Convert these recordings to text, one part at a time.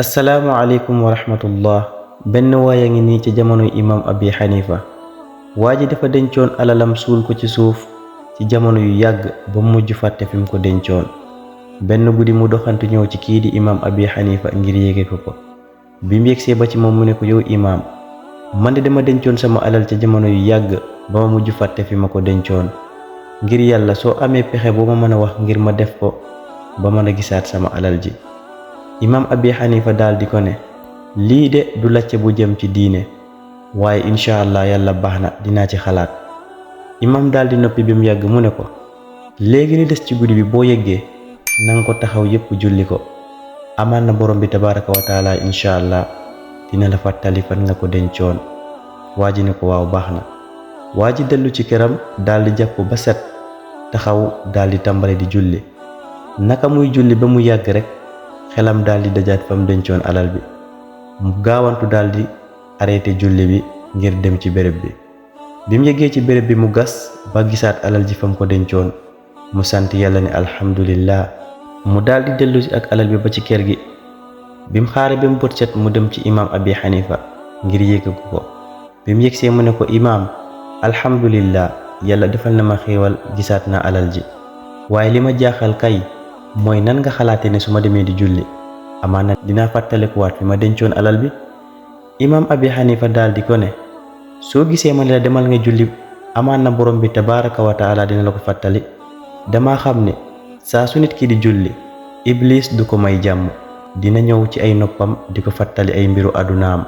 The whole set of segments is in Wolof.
Assalamualaikum warahmatullah. Benn waaya ngi nii ci jamono imam Abi Hanifa. waa ji dafa dencoon alalam suul ko ci suuf ci jamono yu yàgg ba mujj fàtte fi mu ko dencoon. benn guddi mu doxantu ñëw ci kii di imam Abi Hanifa ngir yéege ko bi mu yegsee ba ci moom mu ne ko yow imam, man de dama dencoon sama alal ca jamono yu yàgg ba ma mujj fàtte fi ma ko dencoon. ngir yàlla soo amee pexe boo ma mën a wax ngir ma def ko ba mën a gisaat sama alal ji. imam Abi Hanifa daal di ko ne, lii de du lacce bu jëm ci diine, waaye incha allah yàlla baax na dinaa ci xalaat. imam daal di noppi bi mu yàgg mu ne ko, léegi li des ci guddi bi boo yeggee nanga ko taxaw yépp julli ko, amaan na borom bi tabaraka wa taala incha allah dina la fàttali fan nga ko dencoon. waa ji ne ko waaw baax na. waa ji dellu ci këram daal di jàpp ba set, taxaw daal di tàmbale di julli. naka muy julli ba mu yàgg rek xelam daal di dajaat fa mu dencoon alal bi. mu gaawantu daal di arrêté julli bi ngir dem ci béréb bi. bi mu yeggee ci béréb bi mu gas ba gisaat alal ji fa mu ko dencoon, mu sant yàlla ne alhamdulillah. mu daal di dellu si ak alal bi ba ci kër gi. bi mu xaare ba mu bët set mu dem ci imam Abi Hanifa ngir yéege ko. bi mu yegsee mu ne ko, imam alhamdulillah, yàlla defal na ma xéewal gisaat na alal ji, waaye li ma jaaxal kay mooy nan nga xalaate ne su ma demee di julli amaana dinaa fàttalikuwaat fi ma dencoon alal bi. imam Abi Hanifa daal di ko ne, soo gisee ma ne la demal nga julli amaan na borom bi tabaraka wa taala dina la ko fàttali. dama xam ne saa su nit ki di julli iblis du ko may jàmm, dina ñëw ci ay noppam di ko fàttali ay mbiru àddunaam.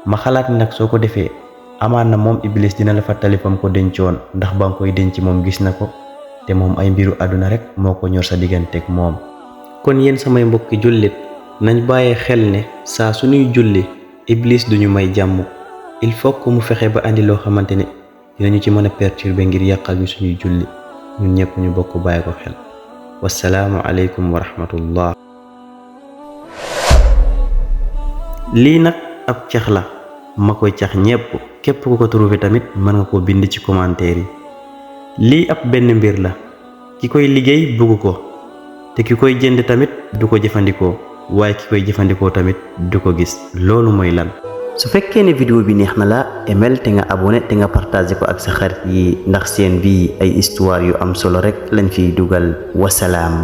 ma xalaat nag soo ko defee amaan na moom iblis dina la fàttali fam ko dencoon, ndax ba nga koy denc moom gis na ko te moom ay mbiru àdduna rek moo ko ñor sa digganteeg moom. kon yéen samay mbokki jullit nañ bàyyee xel ne saa suñuy julli iblis duñu may jàmm. il faut que mu fexe ba andi loo xamante ne dinañu ci mën a perturber ngir yàqal ñu suñuy julli. ñun ñëpp ñu bokk bàyyi ko xel. wassalaamu aleykum wa rahmatullah. lii nag ab cax la, ma koy cax ñépp. képp ku ko trouvé tamit mën nga koo bind ci commentaire yi. lii ab benn mbir la, ki koy liggéey bugg ko, te ki koy jënd tamit du ko jëfandikoo, waaye ki koy jëfandikoo tamit du ko gis. loolu mooy lan? su fekkee ne vidéo bi neex na la, aimel te nga abonné te nga partagé ko ak sa xarit yi, ndax seen bii ay histoire yu am solo rek lañ fiy dugal. wasalaam.